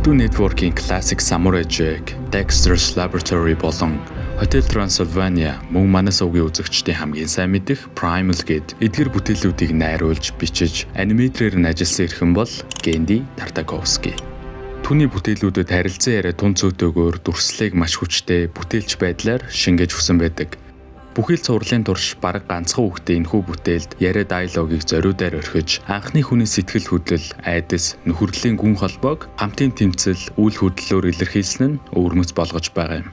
Cartoon Network-ийн Classic Samurai Jack, Dexter's Laboratory болон Hotel Transylvania мөн манай сувгийн үзэгчдийн хамгийн сайн мэдэх Primal гээд эдгээр бүтээлүүдийг найруулж, бичиж, аниматороор нь ажилласан эрхэм бол Генди Тартаковский. Түүний бүтээлүүдэд харилцан яриа тун цөөтэйгээр дүрслэлийг маш хүчтэй бүтээлч байдлаар шингээж өгсөн байдаг. Бүхий л цувралын турш бараг ганцхан хүүхдээ энэхүү бүтээлд яриа диалогийг зориудаар орхиж, анхны хүний сэтгэл хөдлөл, айдас, нөхөрлийн гүн холбоог хамтын тэмцэл, үйл хөдлөлөөр илэрхийлсэн нь өвөрмөц болгож байгаа юм.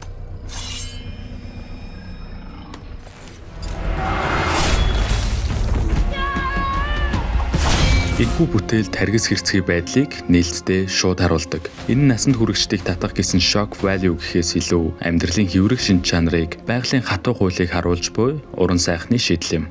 Энэхүү бүтээлд харгас хэрцгий байдлыг нээлттэй шууд харуулдаг. Энэ нь насанд хүрэгчдийг татах гэсэн shock value гэхээс илүү амьдралын хэврэх шинж чанарыг, байгалийн хатуу хуулийг харуулж буй уран сайхны шийдэл юм.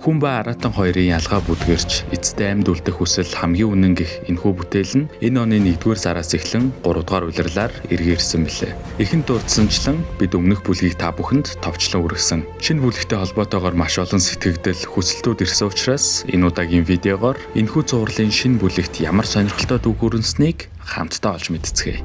Хүн ба араатан хоёрын ялгаа бүдгэрч эцэстээ амьд үлдэх хүсэл хамгийн үнэн гэх энэхүү бүтээл нь энэ оны 1-р сараас эхлэн 3-р улирлаар эргээ ирсэн билээ. Эхэнд дурдсанчлан бид өмнөх бүлгийг та бүхэнд товчлон хүргэсэн. Шинэ бүлэгтэй холбоотойгоор маш олон сэтгэгдэл, хүсэлтүүд ирсэн учраас энэ удаагийн видеогоор энэхүү цувралын шинэ бүлэгт ямар сонирхолтой түүх өрнөснийг хамтдаа олж мэдцгээе.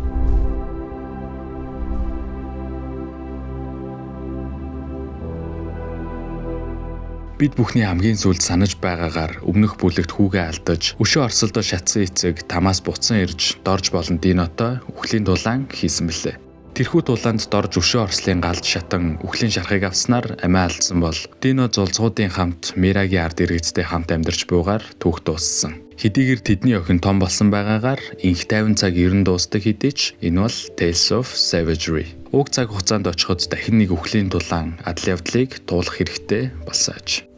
Бид бүхний хамгийн сүүлд санаж байгаагаар өмнөх бүлэгт хүүгээ алдаж, өшөө орсолдоо шатсан эцэг тамаас буцан ирж Дорж болон Динотой үхлийн тулаан хийсэн билээ. Тэрхүү тулаанд Дорж өшөө орслын галд шатан үхлийн шархыг авснаар амиа алдсан бол Дино зулзгуудын хамт Мирагийн ард иргэдтэй хамт амьдарч буугаар түүх дууссан. Хэдийгээр тэдний охин том болсон байгаагаар инх тайван цаг ерэн дуустдаг хэдий ч энэ бол Tales of Savagery. Уг цаг хугацаанд очиход дахин нэг үхлийн тулаан адал явдлыг туулах хэрэгтэй болсон аж.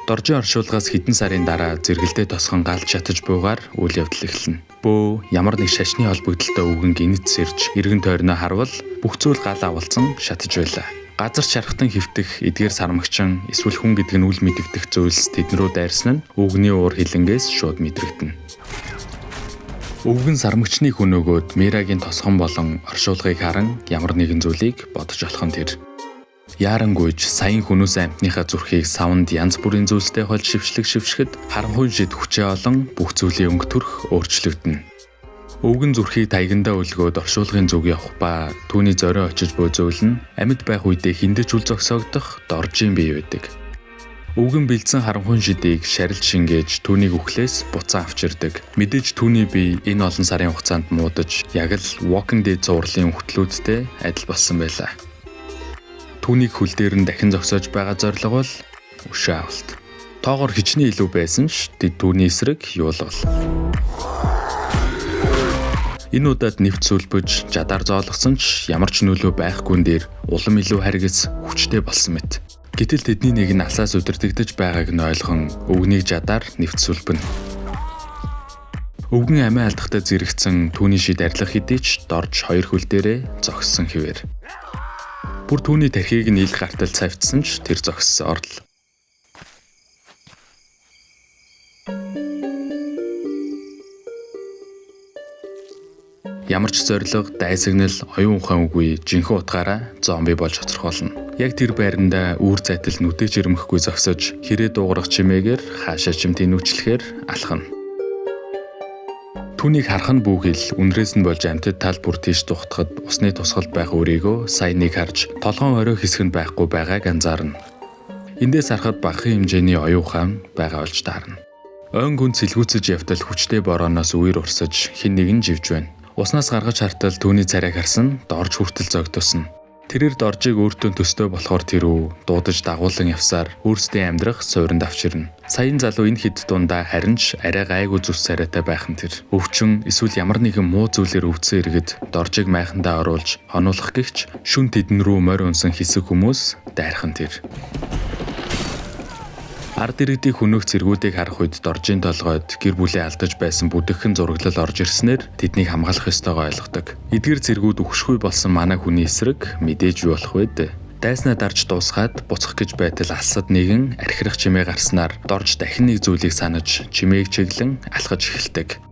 Доржийн оршуулгаас хэдэн сарын дараа зэрэгэлдээ тосгон галд шатаж буугаар үйл явдал эхэлнэ. Бөө ямар нэг шашны холбогдолтой өвгөн гинэт сэрж эргэн тойрноо харвал бүх зүйл гал авалцсан шатаж байлаа. Газар шархтан хэвтэх эдгээр сармагчин эсвэл хүн гэдэг нь үл мэдэгдэх зүйлс тэдэн рүү дайрсан нь өвгөний уур хилэнгээс шууд мэдрэгдэнэ. Өвгөн сармагчны хөнөөгөөд Мирагийн тосгон болон оршуулгыг харан ямар нэгэн зүйлийг бодож олох нь тэр. Яарангуйж саяын хүнөөс амьтныхаа зүрхийг савнд янз бүрийн зүйлстэй холж шившлэг шившгэд харанхуй шид хүчээ олон бүх зүйлийн өнгө төрх өөрчлөгдөнө. Өвгөн зүрхийг таягандаа өлгөөд оршуулгын зүг явах ба түүний зорио очиж буй зүйл нь амьд байх үедээ хиндэж үл зогсоогдох Доржийн бие байдаг. Өвгөн бэлдсэн харанхуйн шидийг шарилж шингээж түүнийг үхлээс буцаан авчирдаг. Мэдээж түүний бие энэ олон сарын хугацаанд муудаж яг л Walking Dead цувралын хөтлүүдтэй адил болсон байлаа. Түүнийг хөл дээр нь дахин зогсоож байгаа зорилго бол өшөө авалт. Тоогоор хичнээн илүү байсан ч тэд түүний эсрэг юулвал. Энэ удаад нэвт сүлбэж жадаар зоолгосон ч ямар ч нөлөө байхгүйн дээр улам илүү харгас хүчтэй болсон мэт. Гэтэл тэдний нэг нь алсаас удирдагдаж байгааг нь ойлгон өвгнийг жадаар нэвт сүлбэнэ. Өвгөн амиа алдахтаа зэрэгцэн түүний шид арилгах хэдий ч Дорж хоёр хөл дээрээ зогссон хэвээр. Бүр түүний тархийг нь ил гартал цавцсан ч тэр зогссон орл. Ямар ч зорилго, дайсагнал, оюун ухаан үгүй жинхэнэ утгаараа зомби болж хоцрох болно. Яг тэр байрандаа үүр зайтал нүдэж ирмэхгүй зогсож хэрээ дуугарах чимээгээр хаашаа чим тэнүүчлэхээр алхана. Түүнийг харах нь бүхэл үнрээс нь болж амьтад тал бүр тийш тухтахад усны тусгалд байх өөрийгөө сайн нэг харж толгоон орой хэсэг нь байхгүй байгааг анзаарна. Эндээс харахад багахан хэмжээний оюун ухаан байгаа болж таарна. Ойн гүн цэлгүүцэж явтал хүчтэй борооноос үер урсаж хэн нэгэн живж байна. Уснаас гаргаж хартал түүний царайг харсан Дорж хүртэл зогдуулсан. Тэрээр Доржийг өөртөө төстэй болохоор тэрүү дуудаж дагуулan явсаар өөрсдийн амьдрах суурьнд авчирна. Саяын залуу энэ хэд дундаа харин ч арай гайгүй зүс царайтай байх нь тэр. Өвчин эсвэл ямар нэгэн муу зүйлээр өвдсөн иргэд Доржийг майхандаа оруулж хонуулах гэгч шүн тэдэн рүү морь унсан хэсэг хүмүүс дайрхан тэр. Ард иргэдийг хөнөөх цэргүүдийг харах үед Доржийн толгойд гэр бүлээ алдаж байсан бүдэгхэн зураглал орж ирснээр тэднийг хамгаалах ёстойгоо ойлгодог. Эдгээр цэргүүд үхшгүй болсон манай хүний эсрэг мэдээж юу болох вэ дээ? Дайснаа дарж дуусгаад буцах гэж байтал алсад нэгэн архирах чимээ гарснаар Дорж дахин нэг зүйлийг санаж чимээг чиглэн алхаж эхэлдэг.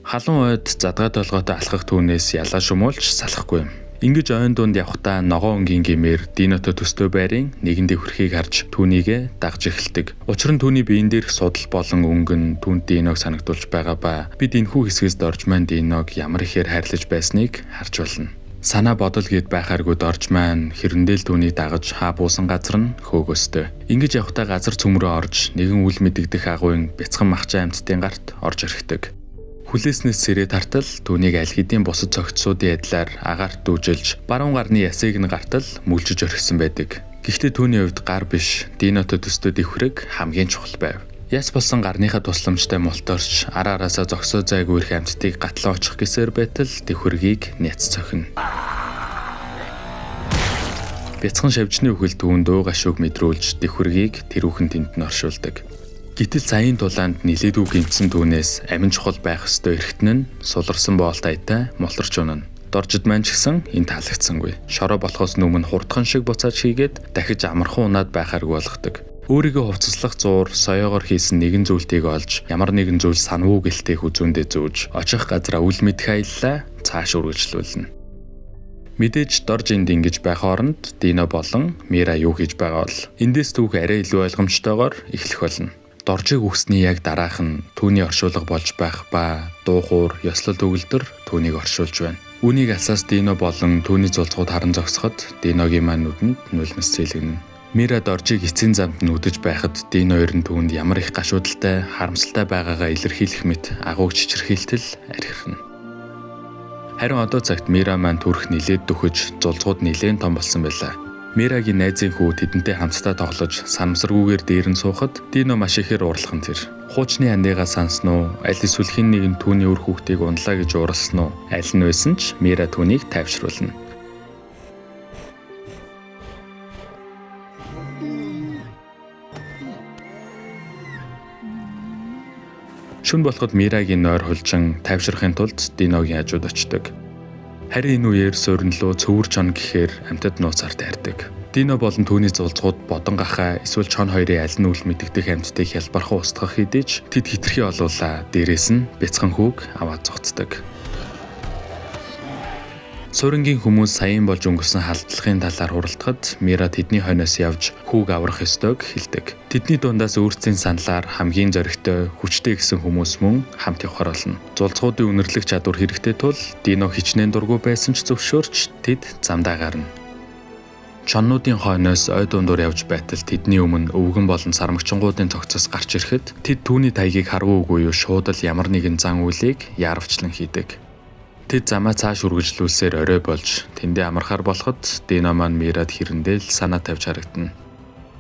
Халуун ойд задгай толгойтой алхах түүнээс ялаа шумуулж салахгүй юм. Ингэж ойн дунд явхдаа ногоон өнгийн гэмээр Динотой төстэй байрын нэгэн дэвхэрхийг харж түүнийг дагж эхэлдэг. Учир нь түүний биен дээрх судал болон өнгө нь түүнд Диног санагдуулж байгаа ба бид энэхүү хэсгээс Дорж маань Диног ямар ихээр хайрлаж байсныг харж болно. Санаа бодол гээд байхааргүй Дорж маань хэрэндэл түүнийг дагаж хаа буусан газар нь хөөгөөстэй. Ингэж явхдаа газар цөм рүү орж нэгэн үл мэдэгдэх агуйн бяцхан махчаа амьтдын гарт орж ирэхдэг. Хүлээснээс сэрээд тартал түүнийг аль хэдийн бусад цогцсуудын адилаар агаарт дүүжилж баруун гарны ясыг нь гартал мүлжиж орхисон байдаг. Гэхдээ түүний хувьд гар биш, Динотой төстэй дэвхрэг хамгийн чухал байв. Яс болсон гарныхаа тусламжтай мултарч ара араасаа зогсоо зайгүй ирэх амьтдыг гатлан очих гэсээр байтал дэвхэргийг няц цохино. Бяцхан шавжны үхэл түүнд дуу гашууг мэдрүүлж дэвхэргийг тэрүүхэн тэнд нь оршуулдаг. Гэтэл саяын тулаанд нилээдгүй гэмтсэн түүнээс амин чухал байх ёстой эрхтэн нь суларсан боолт аятай мултарч унана. Доржид маань ч гэсэн энэ таалагдсангүй. Шороо болохоос өмнө хурдхан шиг буцааж хийгээд дахиж амархан унаад байхааргүй болгодог. Өөрийгөө хувцаслах зуур соёогоор хийсэн нэгэн зүйлтийг олж ямар нэгэн зүйл санвуу гэлтэй хүзүүндээ зүүж очих газраа үл мэдэх аяллаа цааш үргэлжлүүлнэ. Мэдээж Дорж энд ингэж байх оронд Дино болон Мира юу хийж байгаа бол эндээс түүх арай илүү ойлгомжтойгоор эхлэх болно. Доржийг өгсөний яг дараах нь түүний оршуулга болж байх ба дуу хуур, ёслол төгөлдөр түүнийг оршуулж байна. Үүнийг алсаас Дино болон түүний зулцгууд харан зогсоход Диногийн маань нүдэнд нулимс зээлгэнэ. Мира Доржийг эцсийн замд нүдэж байхад Дино ер нь түүнд ямар их гашуудалтай, харамсалтай байгаагаа илэрхийлэх мэт агууг чичирхийлтэл архирна. Харин одоо цагт Мира маань төрх нилээд дөхөж, зулцгууд нилээн том болсон байлаа. Мирагийн найзын хүү тэдэнтэй хамтдаа тоглож санамсаргүйгээр дээр нь суухад Дино маш ихээр уурлах нь тэр. Хуучны андыгаа сансан уу, аль эсвэл хэн нэгэн түүний үр хүүхдийг унлаа гэж ууралсан уу, аль нь байсан ч Мира түүнийг тайвшруулна. Шүн болоход Мирагийн нойр хулжин тайвшрахын тулд Диногийн хажууд очдог. Харин энэ үеэр суурин луу цөвөр чон гэхээр амьтад нууцаар тайрдаг. Дино болон түүний зулцгууд бодон гахаа эсвэл чон хоёрын аль нь үл мэдэгдэх амьтдыг хялбархан устгах хэдий ч тэд хитрхи олуулаа дээрээс нь бяцхан хүүг аваад зогтдог. Суурингийн хүмүүс саяын болж өнгөрсөн халдлагын талаар хуралдахад Мира тэдний хойноос явж хүүг аврах ёстойг хэлдэг. Тэдний дундаас өөрсдийн саналаар хамгийн зоригтой, хүчтэй гэсэн хүмүүс мөн хамт явахар болно. Зулцгуудын үнэрлэх чадвар хэрэгтэй тул Дино хичнээн дургүй байсан ч зөвшөөрч тэд замдаа гарна. Чоннуудын хойноос ой дундуур явж байтал тэдний өмнө өвгөн болон сармагчингуудын цогцос гарч ирэхэд тэд түүний таягийг харав уугүй юу шууд л ямар нэгэн зан үйлийг яарвчлан хийдэг. Тэд замаа цааш үргэлжлүүлсээр орой болж тэндээ амархаар болоход Дино маань Мирад хэрэндээ л санаа тавьж харагдана.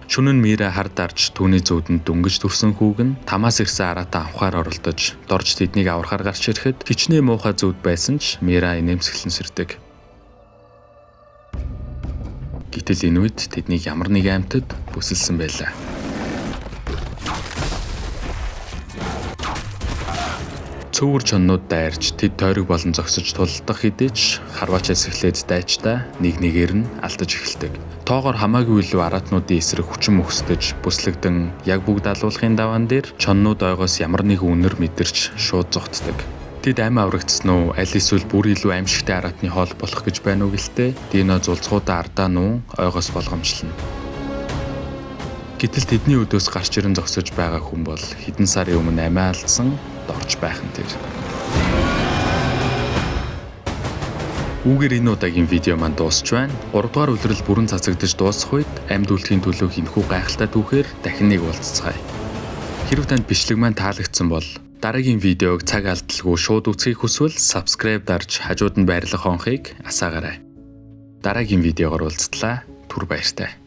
Шөнө нь Мира хар дарж түүний зүүдэнд дөнгөж төрсөн хүүг нь тамаас ирсэн араатан авахаар оролдож Дорж тэднийг аврахаар гарч ирэхэд хичнээн муухай зүуд байсан ч Мира инээмсэглэн сэрдэг. Гэтэл энэ үед тэднийг ямар нэгэн амьтад бүсэлсэн байлаа. Цөвөр чоннууд дайрч тэд тойрог болон зогсож тулалдах хэдий ч харваачаас эхлээд дайчдаа нэг нэгээр нь алдаж эхэлдэг. Тоогоор хамаагүй илүү араатнуудын эсрэг хүчин мөхсдөж бүслэгдэн яг бүгд алуулахын даваан дээр чоннууд ойгоос ямар нэгэн үнэр мэдэрч шууд зогтдог. Тэд амь аврагдсан уу аль эсвэл бүр илүү аимшигтай араатны хоол болох гэж байна уу гэлтэй Дино зулцгуудаа ардаа нуун ойгоос болгоомжлно. Гэтэл тэдний өдөөс гарч ирэн зогсож байгаа хүн бол хэдэн сарын өмнө амиа алдсан Дорж байх нь тэр. Үүгээр энэ удаагийн видео маань дуусч байна. 3 дугаар улирал бүрэн цацагдаж дуусах үед амьд үлдэхийн төлөө хинхүү гайхалтай түүхээр дахин нэг уулзцгаая. Хэрв танд бичлэг маань таалагдсан бол дараагийн видеог цаг алдалгүй шууд үзэхийг хүсвэл subscribe дарж хажууд нь байрлах хонхыг асаагаарай. Дараагийн видеогоор уулзтлаа. Түр баяртай.